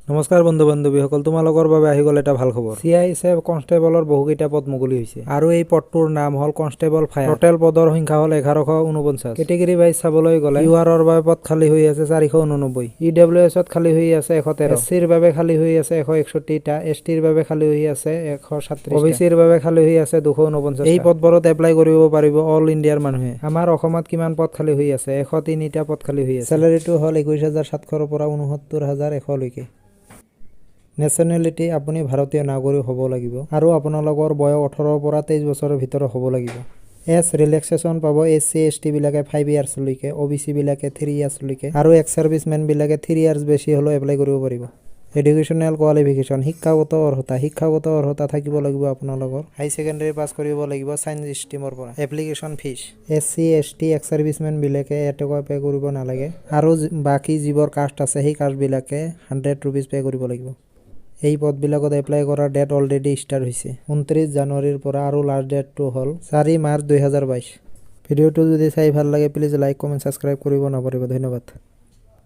নমস্কাৰ বন্ধু বান্ধৱীসকল, তোমালোকৰ বাবে আহি গ'ল এটা ভাল খবৰ। চিআইএছএফ কনষ্টেবলৰ বহুকেইটা পদ মুকলি হৈছে আৰু এই পদটোৰ নাম হ'ল কনষ্টেবল ফায়াৰ। টোটেল পদৰ সংখ্যা হ'ল 1149। কেটেগৰী ৱাইজ চাবলৈ গ'লে ইউ আৰৰ বাবে পদ খালী হৈ আছে 489, ই ডাব্লিউ এছত খালী হৈ আছে 113, এছ চিৰ বাবে খালী হৈ আছে 161টা, এছ টিৰ বাবে খালী হৈ আছে 137, অ বি চিৰ বাবে খালী হৈ আছে 249। এই পদবোৰত এপ্লাই কৰিব পাৰিব অল ইণ্ডিয়াৰ মানুহে। আমাৰ অসমত কিমান পদ খালী হৈ আছে? 103টা পদ খালী হৈ আছে। চেলাৰীটো হ'ল 21,700ৰ পৰা 69,100লৈকে। নেশ্যনেলিটি, আপুনি ভাৰতীয় নাগৰিক হ'ব লাগিব আৰু আপোনালোকৰ বয়স 18ৰ পৰা 23 বছৰৰ ভিতৰত হ'ব লাগিব। এজ ৰিলেক্সেশ্যন পাব এছ চি, এছ টিবিলাকে 5 ইয়াৰ্ছলৈকে, অ' বি চিবিলাকে 3 ইয়াৰ্ছলৈকে আৰু এক্স ছাৰ্ভিচমেনবিলাকে 3 ইয়াৰ্ছ বেছি হ'লেও এপ্লাই কৰিব পাৰিব। এডুকেশ্যনেল কোৱালিফিকেশ্যন, শিক্ষাগত অৰ্হতা। শিক্ষাগত অৰ্হতা থাকিব লাগিব আপোনালোকৰ হাই ছেকেণ্ডেৰী পাছ কৰিব লাগিব ছায়েন্স ষ্ট্ৰীমৰ পৰা। Application fees, S C, S T, X ছাৰ্ভিচমেনবিলাকে এটকা পে' কৰিব নালাগে আৰু বাকী যিবোৰ কাষ্ট আছে, সেই কাষ্টবিলাকে 100 ৰুপিজ পে' কৰিব লাগিব। এই পদবিলাকত এপ্লাই কৰাৰ ডেট অলৰেডি ষ্টাৰ্ট হৈছে 29 জানুৱাৰীৰ পৰা আৰু লাষ্ট ডেটটো হ'ল 4 মাৰ্চ 2022। ভিডিঅ'টো যদি চাই ভাল লাগে, প্লিজ লাইক, কমেণ্ট, ছাবস্ক্ৰাইব কৰিব নাপাহৰিব। ধন্যবাদ।